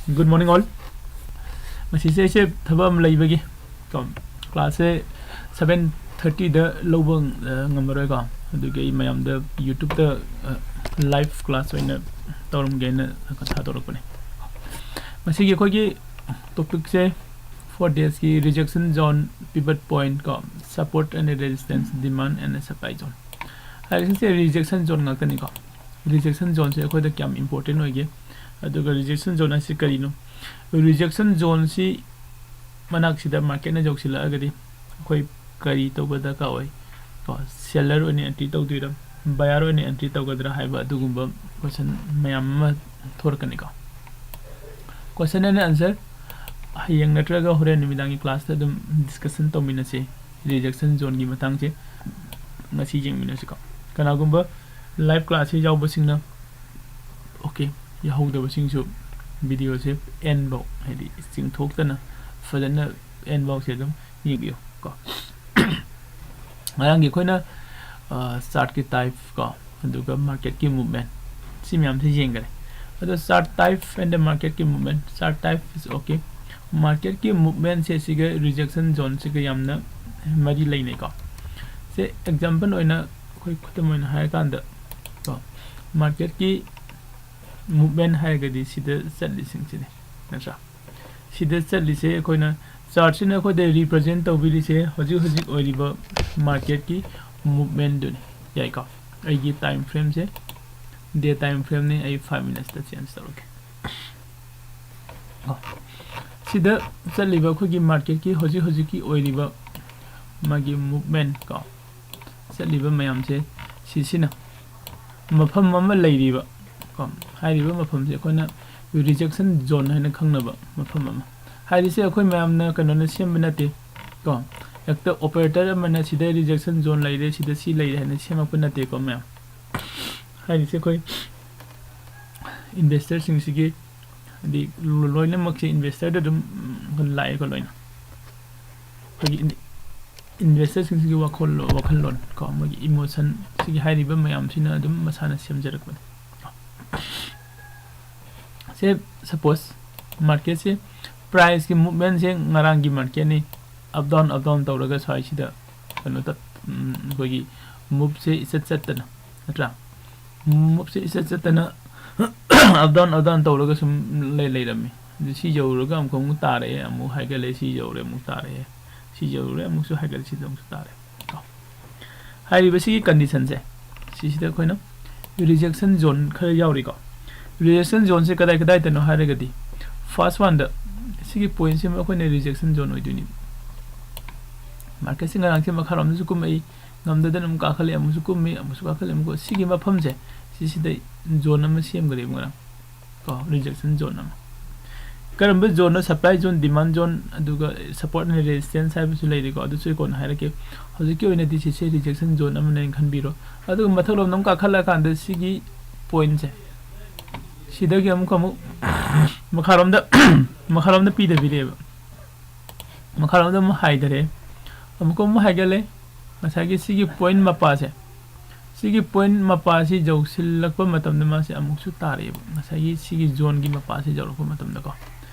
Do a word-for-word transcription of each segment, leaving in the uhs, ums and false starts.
Good morning all. ꯉꯁꯤꯁꯦ ꯑꯩꯁꯦ ꯊꯕꯛ ꯑꯃ ꯂꯩꯕꯒꯤ ꯀꯣ, ꯀ꯭ꯂꯥꯁꯁꯦ ꯁꯚꯦꯟ ꯊꯥꯔꯇꯤꯗ ꯂꯧꯕ, ꯑ, ꯉꯝꯃꯔꯣꯏꯀꯣ꯫ ꯑꯗꯨꯒꯤ ꯑꯩ ꯃꯌꯥꯝꯗ ꯌꯨꯇ꯭ꯌꯨꯕꯇ, ꯑ, ꯂꯥꯏꯚ ꯀ꯭ꯂꯥꯁ ꯑꯣꯏꯅ ꯇꯧꯔꯝꯒꯦꯅ ꯊꯥꯗꯣꯔꯛꯄꯅꯦ꯫ ꯉꯁꯤꯒꯤ ꯑꯩꯈꯣꯏꯒꯤ ꯇꯣꯄꯤꯛꯁꯦ four ꯗꯦꯖꯀꯤ rejection zone, pivot point ꯀꯣ, support and resistance, demand and supply zone ꯍꯥꯏꯔꯤꯁꯤꯡꯁꯦ rejection zone ꯉꯥꯛꯇꯅꯤꯀꯣ꯫ Rejection zoneꯁꯦ ꯑꯩꯈꯣꯏꯗ ꯀꯌꯥꯝ important ꯑꯣꯏꯒꯦ, ꯑꯗꯨꯒ rejection zone ꯑꯁꯤ ꯀꯔꯤꯅꯣ? Rejection zoneꯁꯤ ꯃꯅꯥꯛꯁꯤꯗ ꯃꯥꯔꯀꯦꯠꯅ ꯌꯧꯁꯤꯜꯂꯛꯑꯒꯗꯤ ꯑꯩꯈꯣꯏ ꯀꯔꯤ ꯇꯧꯕ ꯗꯔꯀꯥꯔ ꯑꯣꯏ? ꯀꯣ, ꯁꯦꯂꯔ ꯑꯣꯏꯅ ꯑꯦꯟꯇ꯭ꯔꯤ ꯇꯧꯗꯣꯏꯔꯥ, ꯕꯌꯥꯔ ꯑꯣꯏꯅ ꯑꯦꯟꯇ꯭ꯔꯤ ꯇꯧꯒꯗ꯭ꯔꯥ ꯍꯥꯏꯕ ꯑꯗꯨꯒꯨꯝꯕ ꯀꯣꯏꯁꯟ ꯃꯌꯥꯝ ꯑꯃ ꯊꯣꯔꯛꯀꯅꯤꯀꯣ꯫ Question and answer ꯍꯌꯦꯡ ꯅꯠꯇ꯭ꯔꯒ ꯍꯣꯔꯦꯟ ꯅꯨꯃꯤꯗꯥꯡꯒꯤ ꯀ꯭ꯂꯥꯁꯇ ꯑꯗꯨꯝ ꯗꯤꯁꯀꯁꯟ ꯇꯧꯃꯤꯟꯅꯁꯤ꯫ Rejection zoneꯒꯤ ꯃꯇꯥꯡꯁꯦ ꯉꯁꯤ ꯌꯦꯡꯃꯤꯟꯅꯁꯤꯀꯣ꯫ ꯀꯅꯥꯒꯨꯝꯕ ꯂꯥꯏꯚ ꯀ꯭ꯂꯥꯁꯁꯤ ꯌꯥꯎꯕꯁꯤꯡꯅ, ꯑꯣꯀꯦ, ꯌꯥꯎꯍꯧꯗꯕꯁꯤꯡꯁꯨ ꯚꯤꯗꯤꯑꯣꯁꯦ ꯑꯦꯟꯐꯧ, ꯍꯥꯏꯗꯤ ꯆꯤꯡꯊꯣꯛꯇꯅ ꯐꯖꯅ ꯑꯦꯟꯐꯧꯁꯦ ꯑꯗꯨꯝ ꯌꯦꯡꯕꯤꯌꯨ ꯀꯣ꯫ ꯉꯔꯥꯡꯒꯤ ꯑꯩꯈꯣꯏꯅ, ꯑ, ꯆꯥꯔꯠꯀꯤ ꯇꯥꯏꯞ ꯀꯣ, ꯑꯗꯨꯒ ꯃꯥꯔꯀꯦꯠꯀꯤ ꯃꯨꯞꯃꯦꯟ, ꯁꯤ ꯃꯌꯥꯝꯁꯦ ꯌꯦꯡꯈꯔꯦ꯫ ꯑꯗꯣ chart type and the marketꯀꯤ movement, chart type is okay꯫ ꯃꯥꯔꯀꯦꯠꯀꯤ ꯃꯨꯞꯃꯦꯟꯁꯦ ꯁꯤꯒ rejection zoneꯁꯤꯒ ꯌꯥꯝꯅ ꯃꯔꯤ ꯂꯩꯅꯩꯀꯣ꯫ ꯁꯦ ꯑꯦꯛꯖꯥꯝꯄꯜ ꯑꯣꯏꯅ ꯑꯩꯈꯣꯏ ꯈꯨꯗꯝ ꯑꯣꯏꯅ ꯍꯥꯏꯔꯀꯥꯟꯗ ꯀꯣ, ꯃꯥꯔꯀꯦꯠꯀꯤ ꯃꯨꯞꯃꯦꯟ ꯍꯥꯏꯔꯒꯗꯤ ꯁꯤꯗ ꯆꯠꯂꯤꯁꯤꯡꯁꯤꯅꯤ, ꯅꯠꯇ꯭ꯔꯥ? ꯁꯤꯗ ꯆꯠꯂꯤꯁꯦ ꯑꯩꯈꯣꯏꯅ, ꯆꯥꯔꯠꯁꯤꯅ ꯑꯩꯈꯣꯏꯗ ꯔꯤꯄ꯭ꯔꯖꯦꯟ ꯇꯧꯕꯤꯔꯤꯁꯦ ꯍꯧꯖꯤꯛ ꯍꯧꯖꯤꯛ ꯑꯣꯏꯔꯤꯕ ꯃꯥꯔꯀꯦꯠꯀꯤ ꯃꯨꯞꯃꯦꯟꯗꯨꯅꯤ, ꯌꯥꯏꯀꯣ? ꯑꯩꯒꯤ ꯇꯥꯏꯝ ꯐ꯭ꯔꯦꯝꯁꯦ ꯗꯦ ꯇꯥꯏꯝ ꯐ꯭ꯔꯦꯝꯅꯤ, ꯑꯩ ꯐꯥꯏꯚ ꯃꯤꯅꯠꯁꯇ ꯆꯦꯟꯖ ꯇꯧꯔꯒꯦ꯫ ꯀꯣ, ꯁꯤꯗ ꯆꯠꯂꯤꯕ ꯑꯩꯈꯣꯏꯒꯤ ꯃꯥꯔꯀꯦꯠꯀꯤ ꯍꯧꯖꯤꯛ ꯍꯧꯖꯤꯛꯀꯤ ꯑꯣꯏꯔꯤꯕ ꯃꯥꯒꯤ ꯃꯨꯞꯃꯦꯟ ꯀꯣ, ꯆꯠꯂꯤꯕ ꯃꯌꯥꯝꯁꯦ ꯁꯤꯁꯤꯅ ꯃꯐꯝ ꯑꯃ ꯂꯩꯔꯤꯕ ꯀꯣ, ꯍꯥꯏꯔꯤꯕ ꯃꯐꯝꯁꯦ ꯑꯩꯈꯣꯏꯅ rejection zone ꯍꯥꯏꯅ ꯈꯪꯅꯕ ꯃꯐꯝ ꯑꯃ꯫ ꯍꯥꯏꯔꯤꯁꯦ ꯑꯩꯈꯣꯏ ꯃꯌꯥꯝꯅ ꯀꯩꯅꯣꯅ ꯁꯦꯝꯕ ꯅꯠꯇꯦ ꯀꯣ, ꯍꯦꯛꯇ operator ꯑꯃꯅ ꯁꯤꯗ rejection zone ꯂꯩꯔꯦ, ꯁꯤꯗ ꯁꯤ ꯂꯩꯔꯦ ꯍꯥꯏꯅ ꯁꯦꯝꯃꯛꯄ ꯅꯠꯇꯦꯀꯣ ꯃꯌꯥꯝ꯫ ꯍꯥꯏꯔꯤꯁꯦ ꯑꯩꯈꯣꯏ ꯏꯟꯚꯦꯁꯇꯔꯁꯤꯡꯁꯤꯒꯤ, ꯍꯥꯏꯗꯤ, ꯂꯣꯏꯅꯃꯛꯁꯦ ꯏꯟꯚꯦꯁꯇꯔꯗ ꯑꯗꯨꯝ, ꯎꯝ, ꯂꯥꯛꯑꯦꯀꯣ ꯂꯣꯏꯅ꯫ ꯑꯩꯈꯣꯏꯒꯤ ꯏꯟ-, ꯏꯟꯚꯦꯁꯇꯔꯁꯤꯡꯁꯤꯒꯤ ꯋꯥꯈꯜꯂꯣꯟ, ꯋꯥꯈꯜꯂꯣꯟ ꯀꯣ, ꯃꯣꯏꯒꯤ ꯏꯃꯣꯁꯟ, ꯁꯤꯒꯤ ꯍꯥꯏꯔꯤꯕ ꯃꯌꯥꯝꯁꯤꯅ ꯑꯗꯨꯝ ꯃꯁꯥꯅ ꯁꯦꯝꯖꯔꯛꯄꯅꯤ꯫ ꯁꯦ, ꯁꯄꯣꯁ, ꯃꯥꯔꯀꯦꯠꯁꯦ, ꯄ꯭ꯔꯥꯏꯁꯀꯤ ꯃꯨꯞꯃꯦꯟꯁꯦ ꯉꯔꯥꯡꯒꯤ ꯃꯥꯔꯀꯦꯠꯅꯤ, ꯑꯞ ꯗꯥꯎꯟ ꯑꯞ ꯗꯥꯎꯟ ꯇꯧꯔꯒ ꯁ꯭ꯋꯥꯏꯁꯤꯗ ꯀꯩꯅꯣ ꯇꯠ-, ꯎꯝ, ꯑꯩꯈꯣꯏꯒꯤ ꯃꯨꯞꯁꯦ ꯏꯆꯠ ꯆꯠꯇꯅ, ꯅꯠꯇ꯭ꯔꯥ? ꯃꯨꯞꯁꯦ ꯏꯆꯠ ꯆꯠꯇꯅ ꯑꯞ ꯗꯥꯎꯟ ꯑꯞ ꯗꯥꯎꯟ ꯇꯧꯔꯒ ꯁꯨꯝ ꯂꯩ-, ꯂꯩꯔꯝꯃꯤ꯫ ꯑꯗꯨ ꯁꯤ ꯌꯧꯔꯒ ꯑꯃꯨꯛ, ꯑꯃꯨꯛ ꯇꯥꯔꯛꯑꯦ, ꯑꯃꯨꯛ ꯍꯥꯏꯒꯠꯂꯛꯑꯦ, ꯁꯤ ꯌꯧꯔꯦ, ꯑꯃꯨꯛ ꯇꯥꯔꯛꯑꯦ, ꯁꯤ ꯌꯧꯔꯦ, ꯑꯃꯨꯛꯁꯨ ꯍꯥꯏꯒꯠꯂꯦ, ꯁꯤꯗ ꯑꯃꯨꯛꯁꯨ ꯇꯥꯔꯦ꯫ ꯀꯣ꯫ ꯍꯥꯏꯔꯤꯕ ꯁꯤꯒꯤ ꯀꯟꯗꯤꯁꯟꯁꯦ, ꯁꯤꯁꯤꯗ ꯑꯩꯈꯣꯏꯅ ꯔꯤꯖꯦꯛꯁꯟ ꯖꯣꯟ ꯈꯔ ꯌꯥꯎꯔꯤꯀꯣ꯫ ꯔꯤꯖꯦꯛꯁꯟ ꯖꯣꯟꯁꯦ ꯀꯗꯥꯏ ꯀꯗꯥꯏꯗꯅꯣ ꯍꯥꯏꯔꯒꯗꯤ, ꯐꯥꯔꯁ ꯋꯥꯟꯗ ꯁꯤꯒꯤ ꯄꯣꯏꯟꯁꯤꯃ ꯑꯩꯈꯣꯏꯅ ꯔꯤꯖꯦꯛꯁꯟ ꯖꯣꯟ ꯑꯣꯏꯗꯣꯏꯅꯤ꯫ ꯃꯥꯔꯀꯦꯠꯁꯤ ꯉꯔꯥꯡꯁꯦ ꯃꯈꯥꯔꯣꯝꯗꯁꯨ ꯀꯨꯝꯃꯛꯏ, ꯉꯝꯗꯗꯅ ꯑꯃꯨꯛ ꯀꯥꯈꯠꯂꯛꯑꯦ, ꯑꯃꯨꯛꯁꯨ ꯀꯨꯝꯃꯤ, ꯑꯃꯨꯛꯁꯨ ꯀꯥꯈꯠꯂꯛꯑꯦ, ꯑꯃꯨꯛ, ꯁꯤꯒꯤ ꯃꯐꯝꯁꯦ, ꯁꯤꯁꯤꯗ ꯖꯣꯟ ꯑꯃ ꯁꯦꯝꯈ꯭ꯔꯦꯕ ꯉꯔꯥꯡ, ꯀꯣ, ꯔꯤꯖꯦꯛꯁꯟ ꯖꯣꯟ ꯑꯃ꯫ ꯀꯔꯝꯕ ꯖꯣꯟꯅꯣ? ꯁꯄ꯭ꯂꯥꯏ ꯖꯣꯟ, ꯗꯤꯃꯥꯟ ꯖꯣꯟ, ꯑꯗꯨꯒ ꯁꯄꯣꯔꯠ ꯑꯦꯟ ꯔꯦꯁꯤꯁꯇꯦꯟꯁ ꯍꯥꯏꯕꯁꯨ ꯂꯩꯔꯤꯀꯣ, ꯑꯗꯨꯁꯨ ꯑꯩ ꯀꯣꯟꯅ ꯍꯥꯏꯔꯛꯀꯦ꯫ ꯍꯧꯖꯤꯛꯀꯤ ꯑꯣꯏꯅꯗꯤ ꯁꯤꯁꯦ ꯔꯤꯖꯦꯛꯁꯟ ꯖꯣꯟ ꯑꯃꯅꯦꯅ ꯈꯟꯕꯤꯔꯣ꯫ ꯑꯗꯨꯒ ꯃꯊꯛꯂꯣꯝꯗ ꯑꯃꯨꯛ ꯀꯥꯈꯠꯂꯛꯑꯀꯥꯟꯗ ꯁꯤꯒꯤ ꯄꯣꯏꯟꯁꯦ, ꯁꯤꯗꯒꯤ ꯑꯃꯨꯛ, ꯑꯃꯨꯛ ꯃꯈꯥꯔꯣꯝꯗ, ꯃꯈꯥꯔꯣꯝꯗ ꯄꯤꯗꯕꯤꯔꯦꯕ꯫ ꯃꯈꯥꯔꯣꯝꯗ ꯑꯃꯨꯛ ꯍꯥꯏꯊꯔꯦ, ꯑꯃꯨꯛꯀ ꯑꯃꯨꯛ ꯍꯥꯏꯒꯠꯂꯦ꯫ ꯉꯁꯥꯏꯒꯤ ꯁꯤꯒꯤ ꯄꯣꯏꯟ ꯃꯄꯥꯁꯦ, ꯁꯤꯒꯤ ꯄꯣꯏꯟ ꯃꯄꯥꯁꯤ ꯌꯧꯁꯤꯜꯂꯛꯄ ꯃꯇꯝꯗ ꯃꯥꯁꯦ ꯑꯃꯨꯛꯁꯨ ꯇꯥꯔꯛꯑꯦꯕ, ꯉꯁꯥꯏꯒꯤ ꯁꯤꯒꯤ ꯖꯣꯟꯒꯤ ꯃꯄꯥꯁꯤ ꯌꯧꯔꯛꯄ ꯃꯇꯝꯗꯀꯣ꯫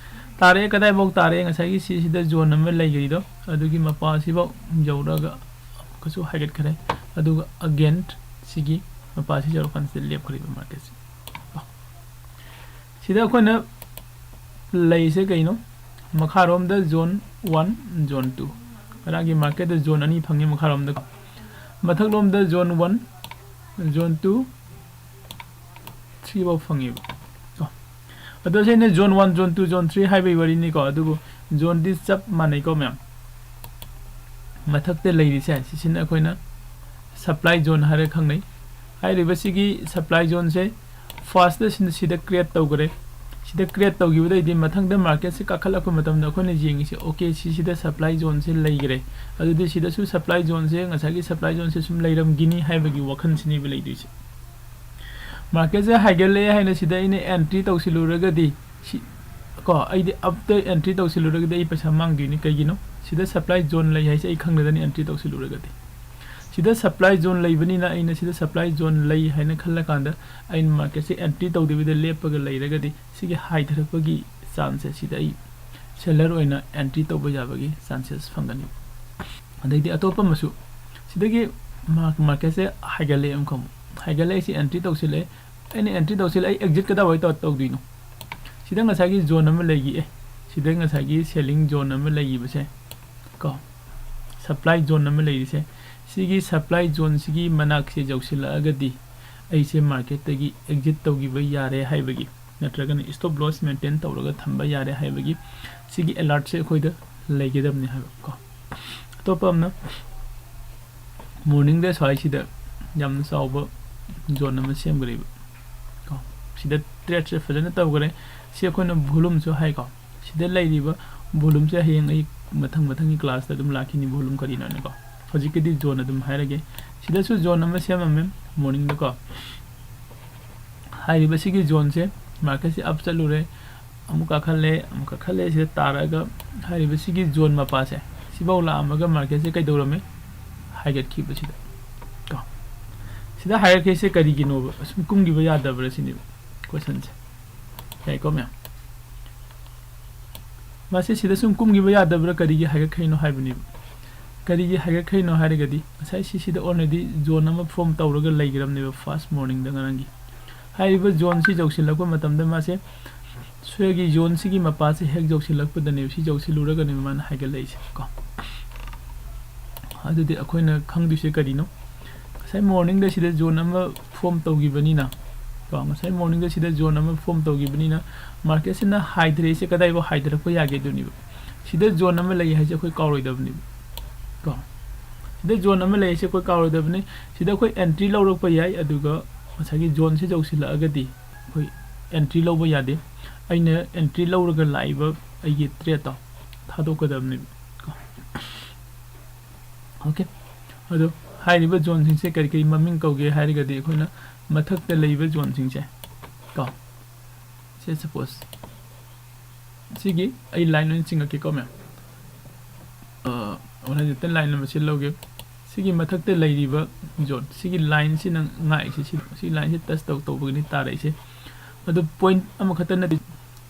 ꯇꯥꯔꯛꯑꯦ, ꯀꯗꯥꯏꯐꯥꯎ ꯇꯥꯔꯛꯑꯦ? ꯉꯁꯥꯏꯒꯤ ꯁꯤꯁꯤꯗ ꯖꯣꯟ ꯑꯃ ꯂꯩꯈ꯭ꯔꯤꯗꯣ, ꯑꯗꯨꯒꯤ ꯃꯄꯥꯁꯤꯐꯥꯎ ꯌꯧꯔꯒ ꯑꯃꯨꯛꯀꯁꯨ ꯍꯥꯏꯒꯠꯈ꯭ꯔꯦ, ꯑꯗꯨꯒ ꯑꯒꯦꯟ ꯁꯤꯒꯤ ꯃꯄꯥꯁꯤ ꯌꯧꯔꯀꯥꯟꯁꯤꯗ ꯂꯦꯞꯈ꯭ꯔꯤꯕ ꯃꯥꯔꯀꯦꯠꯁꯦ꯫ ꯁꯤꯗ ꯑꯩꯈꯣꯏꯅ ꯂꯩꯁꯦ ꯀꯩꯅꯣ? ꯃꯈꯥꯔꯣꯝꯗ ꯖꯣꯟ ꯋꯥꯟ, ꯖꯣꯟ ꯇꯨ꯫ ꯉꯔꯥꯡꯒꯤ ꯃꯥꯔꯀꯦꯠꯇ ꯖꯣꯟ ꯑꯅꯤ ꯐꯪꯉꯤ ꯃꯈꯥꯔꯣꯝꯗ꯫ ꯃꯊꯛꯂꯣꯝꯗ zone one, zone two, three ꯐꯥꯎ ꯐꯪꯉꯦꯕ꯫ ꯀꯣ꯫ ꯑꯗꯣ ꯁꯤꯅ zone one, zone two, zone three ꯍꯥꯏꯕꯒꯤ ꯋꯥꯔꯤꯅꯤꯀꯣ꯫ ꯑꯗꯨꯕꯨ ꯖꯣꯟꯗꯤ ꯆꯞ ꯃꯥꯟꯅꯩꯀꯣ ꯃꯌꯥꯝ꯫ ꯃꯊꯛꯇ ꯂꯩꯔꯤꯁꯦ, ꯁꯤꯁꯤꯅ ꯑꯩꯈꯣꯏꯅ ꯁꯄ꯭ꯂꯥꯏ ꯖꯣꯟ ꯍꯥꯏꯔ ꯈꯪꯅꯩ꯫ ꯍꯥꯏꯔꯤꯕ ꯁꯤꯒꯤ ꯁꯄ꯭ꯂꯥꯏ ꯖꯣꯟꯁꯦ ꯐꯥꯔꯁꯇ ꯁꯤꯅ ꯁꯤꯗ ꯀ꯭ꯔꯤꯌꯦꯠ ꯇꯧꯈ꯭ꯔꯦ꯫ ꯁꯤꯗ ꯀ꯭ꯔꯤꯌꯦꯠ ꯇꯧꯈꯤꯕꯗꯩꯗꯤ ꯃꯊꯪꯗ ꯃꯥꯔꯀꯦꯠꯁꯦ ꯀꯥꯈꯠꯂꯛꯄ ꯃꯇꯝꯗ ꯑꯩꯈꯣꯏꯅ ꯌꯦꯡꯉꯤꯁꯦ, ꯑꯣꯀꯦ, ꯁꯤꯁꯤꯗ ꯁꯄ꯭ꯂꯥꯏ ꯖꯣꯟꯁꯦ ꯂꯩꯈ꯭ꯔꯦ, ꯑꯗꯨꯗꯤ ꯁꯤꯗꯁꯨ ꯁꯄ꯭ꯂꯥꯏ ꯖꯣꯟꯁꯦ, ꯉꯁꯥꯏꯒꯤ ꯁꯄ꯭ꯂꯥꯏ ꯖꯣꯟꯁꯦ ꯁꯨꯝ ꯂꯩꯔꯝꯈꯤꯅꯤ ꯍꯥꯏꯕꯒꯤ ꯋꯥꯈꯜꯁꯤꯅꯦꯕ ꯂꯩꯗꯣꯏꯁꯦ꯫ ꯃꯥꯔꯀꯦꯠꯁꯦ ꯍꯥꯏꯒꯠꯂꯛꯑꯦ ꯍꯥꯏꯅ ꯁꯤꯗ ꯑꯩꯅ ꯑꯦꯟꯇ꯭ꯔꯤ ꯇꯧꯁꯤꯜꯂꯨꯔꯒꯗꯤ, ꯁꯤ, ꯀꯣ, ꯑꯩꯗꯤ ꯑꯞꯇ ꯑꯦꯟꯇ꯭ꯔꯤ ꯇꯧꯁꯤꯜꯂꯨꯔꯒꯗꯤ ꯑꯩ ꯄꯩꯁꯥ ꯃꯥꯡꯗꯣꯏꯅꯤ꯫ ꯀꯩꯒꯤꯅꯣ? ꯁꯤꯗ ꯁꯄ꯭ꯂꯥꯏ ꯖꯣꯟ ꯂꯩ ꯍꯥꯏꯁꯦ ꯑꯩ ꯈꯪꯗꯗꯅ ꯑꯦꯟꯇ꯭ꯔꯤ ꯇꯧꯁꯤꯜꯂꯨꯔꯒꯗꯤ꯫ ꯁꯤꯗ ꯁꯄ꯭ꯂꯥꯏ ꯖꯣꯟ ꯂꯩꯕꯅꯤꯅ ꯑꯩꯅ ꯁꯤꯗ ꯁꯄ꯭ꯂꯥꯏ ꯖꯣꯟ ꯂꯩ ꯍꯥꯏꯅ ꯈꯜꯂꯀꯥꯟꯗ ꯑꯩꯅ ꯃꯥꯔꯀꯦꯠꯁꯦ ꯑꯦꯟꯇ꯭ꯔꯤ ꯇꯧꯗꯕꯤꯗ ꯂꯦꯞꯄꯒ ꯂꯩꯔꯒꯗꯤ ꯁꯤꯒꯤ ꯍꯥꯏꯊꯔꯛꯄꯒꯤ ꯆꯥꯟꯁꯁꯦ ꯁꯤꯗ ꯑꯩ ꯁꯦꯂꯔ ꯑꯣꯏꯅ ꯑꯦꯟꯇ꯭ꯔꯤ ꯇꯧꯕ ꯌꯥꯕꯒꯤ ꯆꯥꯟꯁꯦꯁ ꯐꯪꯒꯅꯤ꯫ ꯑꯗꯩꯗꯤ ꯑꯇꯣꯞꯄ ꯑꯃꯁꯨ, ꯁꯤꯗꯒꯤ ꯃꯥꯔꯀꯦꯠꯁꯦ ꯍꯥꯏꯒꯠꯂꯛꯑꯦ ꯑꯃꯨꯛ, ꯍꯥꯏꯒꯠꯂꯛꯏꯁꯤ ꯑꯦꯟꯇ꯭ꯔꯤ ꯇꯧꯁꯤꯜꯂꯛꯑꯦ꯫ ꯑꯩꯅ ꯑꯦꯟꯇ꯭ꯔꯤ ꯇꯧꯁꯤꯜꯂꯛꯑꯦ, ꯑꯩ ꯑꯦꯛꯖꯤꯠ ꯀꯗꯥꯏꯋꯥꯏ ꯇꯧ-, ꯇꯧꯗꯣꯏꯅꯣ? ꯁꯤꯗ ꯉꯁꯥꯏꯒꯤ ꯖꯣꯟ ꯑꯃ ꯂꯩꯈꯤꯑꯦ, ꯁꯤꯗ ꯉꯁꯥꯏꯒꯤ ꯁꯦꯂꯤꯡ ꯖꯣꯟ ꯑꯃ ꯂꯩꯈꯤꯕꯁꯦ ꯀꯣ, ꯁꯄ꯭ꯂꯥꯏ ꯖꯣꯟ ꯑꯃ ꯂꯩꯔꯤꯁꯦ, ꯁꯤꯒꯤ ꯁꯄ꯭ꯂꯥꯏ ꯖꯣꯟꯁꯤꯒꯤ ꯃꯅꯥꯛꯁꯦ ꯌꯧꯁꯤꯜꯂꯛꯑꯒꯗꯤ ꯑꯩꯁꯦ ꯃꯥꯔꯀꯦꯠꯇꯒꯤ ꯑꯦꯛꯖꯤꯠ ꯇꯧꯈꯤꯕ ꯌꯥꯔꯦ ꯍꯥꯏꯕꯒꯤ, ꯅꯠꯇ꯭ꯔꯒꯅ ꯁ꯭ꯇꯣꯞ ꯂꯣꯁ ꯃꯦꯟꯇꯦꯟ ꯇꯧꯔꯒ ꯊꯝꯕ ꯌꯥꯔꯦ ꯍꯥꯏꯕꯒꯤ ꯁꯤꯒꯤ ꯑꯦꯂꯔꯠꯁꯦ ꯑꯩꯈꯣꯏꯗ ꯂꯩꯒꯗꯕꯅꯤ ꯍꯥꯏꯕ ꯀꯣ꯫ ꯑꯇꯣꯞꯄ ꯑꯃꯅ, ꯃꯣꯔꯅꯤꯡꯗ ꯁ꯭ꯋꯥꯏꯁꯤꯗ ꯌꯥꯝꯅ ꯆꯥꯎꯕ ꯖꯣꯟ ꯑꯃ ꯁꯦꯝꯈ꯭ꯔꯦꯕ ꯀꯣ꯫ ꯁꯤꯗ ꯇ꯭ꯔꯦꯠꯁꯦ ꯐꯖꯅ ꯇꯧꯈ꯭ꯔꯦ꯫ ꯁꯤ ꯑꯩꯈꯣꯏꯅ ꯚꯣꯂꯨꯝꯁꯨ ꯍꯥꯏꯀꯣ꯫ ꯁꯤꯗ ꯂꯩꯔꯤꯕ ꯚꯣꯂꯨꯝꯁꯦ ꯍꯌꯦꯡ ꯑꯩ ꯃꯊꯪ ꯃꯊꯪꯒꯤ ꯀ꯭ꯂꯥꯁꯇ ꯑꯗꯨꯝ ꯂꯥꯛꯈꯤꯅꯤ, ꯚꯣꯂꯨꯝ ꯀꯔꯤꯅꯣꯅꯀꯣ꯫ ꯍꯧꯖꯤꯛꯀꯤꯗꯤ ꯖꯣꯟ ꯑꯗꯨꯝ ꯍꯥꯏꯔꯒꯦ꯫ ꯁꯤꯗꯁꯨ ꯖꯣꯟ ꯑꯃ ꯁꯦꯝꯃꯝꯃꯦ ꯃꯣꯔꯅꯤꯡꯗꯀꯣ꯫ ꯍꯥꯏꯔꯤꯕ ꯁꯤꯒꯤ ꯖꯣꯟꯁꯦ ꯃꯥꯔꯀꯦꯠꯁꯦ ꯑꯞ ꯆꯠꯂꯨꯔꯦ, ꯑꯃꯨꯛ ꯀꯥꯈꯠꯂꯦ, ꯑꯃꯨꯛ ꯀꯥꯈꯠꯂꯦ, ꯁꯤꯗ ꯇꯥꯔꯛꯑꯒ ꯍꯥꯏꯔꯤꯕ ꯁꯤꯒꯤ ꯖꯣꯟ ꯃꯄꯥꯁꯦ ꯁꯤꯐꯥꯎ ꯂꯥꯛꯑꯝꯃꯒ ꯃꯥꯔꯀꯦꯠꯁꯦ ꯀꯩꯗꯧꯔꯝꯃꯦ? ꯍꯥꯏꯒꯠꯈꯤꯕꯁꯤꯗ ꯀꯣ꯫ ꯁꯤꯗ ꯍꯥꯏꯔꯛꯈꯤꯁꯦ ꯀꯔꯤꯒꯤꯅꯣꯕ? ꯑꯁꯨꯝ ꯀꯨꯝꯈꯤꯕ ꯌꯥꯗꯕ꯭ꯔꯥ ꯁꯤꯅꯦꯕ ꯀꯣꯏꯁꯟꯁꯦ꯫ ꯌꯥꯏꯀꯣ ꯃꯌꯥꯝ? ꯃꯥꯁꯦ ꯁꯤꯗ ꯁꯨꯝ ꯀꯨꯝꯈꯤꯕ ꯌꯥꯗꯕ꯭ꯔꯥ, ꯀꯔꯤꯒꯤ ꯍꯥꯏꯒꯠꯈ꯭ꯔꯤꯅꯣ ꯍꯥꯏꯕꯅꯦꯕ꯫ ꯀꯔꯤꯒꯤ ꯍꯥꯏꯒꯠꯈ꯭ꯔꯤꯅꯣ ꯍꯥꯏꯔꯒꯗꯤ ꯉꯁꯥꯏ ꯁꯤꯁꯤꯗ already ꯖꯣꯟ ꯑꯃ ꯐꯣꯝ ꯇꯧꯔꯒ ꯂꯩꯈ꯭ꯔꯕꯅꯦꯕ ꯐꯥꯔꯁ ꯃꯣꯔꯅꯤꯡꯗ ꯉꯔꯥꯡꯒꯤ꯫ ꯍꯥꯏꯔꯤꯕ ꯖꯣꯟꯁꯤ ꯌꯧꯁꯤꯜꯂꯛꯄ ꯃꯇꯝꯗ ꯃꯥꯁꯦ ꯁ꯭ꯋꯥꯏꯒꯤ ꯖꯣꯟꯁꯤꯒꯤ ꯃꯄꯥꯁꯦ ꯍꯦꯛ ꯌꯧꯁꯤꯜꯂꯛꯄꯗꯅꯦꯕ, ꯁꯤ ꯌꯧꯁꯤꯜꯂꯨꯔꯒꯅꯦꯕ ꯃꯥꯅ ꯍꯥꯏꯒꯠꯂꯛꯏꯁꯦ ꯀꯣ꯫ ꯑꯗꯨꯗꯤ ꯑꯩꯈꯣꯏꯅ ꯈꯪꯗꯣꯏꯁꯦ ꯀꯔꯤꯅꯣ? ꯉꯁꯥꯏ ꯃꯣꯔꯅꯤꯡꯗ ꯁꯤꯗ ꯖꯣꯟ ꯑꯃ ꯐꯣꯝ ꯇꯧꯈꯤꯕꯅꯤꯅ ꯀꯣ, ꯉꯁꯥꯏ ꯃꯣꯔꯅꯤꯡꯗ ꯁꯤꯗ ꯖꯣꯟ ꯑꯃ ꯐꯣꯝ ꯇꯧꯈꯤꯕꯅꯤꯅ ꯃꯥꯔꯀꯦꯠꯁꯤꯅ ꯍꯥꯏꯊꯔꯛꯏꯁꯦ ꯀꯗꯥꯏꯐꯥꯎ ꯍꯥꯏꯊꯔꯛꯄ ꯌꯥꯒꯦ ꯑꯗꯨꯅꯦꯕ꯫ ꯁꯤꯗ ꯖꯣꯟ ꯑꯃ ꯂꯩ ꯍꯥꯏꯁꯦ ꯑꯩꯈꯣꯏ ꯀꯥꯎꯔꯣꯏꯗꯕꯅꯦꯕ ꯀꯣ꯫ ꯁꯤꯗ ꯖꯣꯟ ꯑꯃ ꯂꯩ ꯍꯥꯏꯁꯦ ꯑꯩꯈꯣꯏ ꯀꯥꯎꯔꯣꯏꯗꯕꯅꯤ꯫ ꯁꯤꯗ ꯑꯩꯈꯣꯏ ꯑꯦꯟꯇ꯭ꯔꯤ ꯂꯧꯔꯛꯄ ꯌꯥꯏ, ꯑꯗꯨꯒ ꯉꯁꯥꯏꯒꯤ ꯖꯣꯟꯁꯤ ꯌꯧꯁꯤꯜꯂꯛꯑꯒꯗꯤ ꯑꯩꯈꯣꯏ ꯑꯦꯟꯇ꯭ꯔꯤ ꯂꯧꯕ ꯌꯥꯗꯦ꯫ ꯑꯩꯅ ꯑꯦꯟꯇ꯭ꯔꯤ ꯂꯧꯔꯒ ꯂꯥꯛꯏꯕ ꯑꯩꯒꯤ ꯇ꯭ꯔꯦꯠꯇꯣ ꯊꯥꯗꯣꯛꯀꯗꯕꯅꯦꯕ ꯀꯣ꯫ ꯑꯣꯀꯦ, ꯑꯗꯣ ꯍꯥꯏꯔꯤꯕ ꯖꯣꯟꯁꯤꯡꯁꯦ ꯀꯔꯤ ꯀꯔꯤ ꯃꯃꯤꯡ ꯀꯧꯒꯦ ꯍꯥꯏꯔꯒꯗꯤ ꯑꯩꯈꯣꯏꯅ ꯃꯊꯛꯇ ꯂꯩꯕ ꯖꯣꯟꯁꯤꯡꯁꯦ ꯀꯣ, ꯁꯦ ꯁꯄꯣꯁ ꯁꯤꯒꯤ ꯑꯩ ꯂꯥꯏꯟ ꯑꯣꯏꯅ ꯆꯤꯡꯉꯛꯀꯦꯀꯣ ꯃꯌꯥꯝ꯫ ꯑ, one hundred ten ꯂꯥꯏꯟ ꯑꯃ ꯁꯤ ꯂꯧꯒꯦ꯫ ꯁꯤꯒꯤ ꯃꯊꯛꯇ ꯂꯩꯔꯤꯕ ꯖꯣꯟ, ꯁꯤꯒꯤ ꯂꯥꯏꯟꯁꯤꯅ ꯉꯥꯛꯏꯁꯦ, ꯁꯤ, ꯁꯤ ꯂꯥꯏꯟꯁꯤ ꯇꯁ ꯇꯧ ꯇꯧꯕꯒꯤꯅꯤ ꯇꯥꯔꯛꯏꯁꯦ꯫ ꯑꯗꯨ ꯄꯣꯏꯟꯠ ꯑꯃꯈꯛꯇ ꯅꯠꯇꯦ,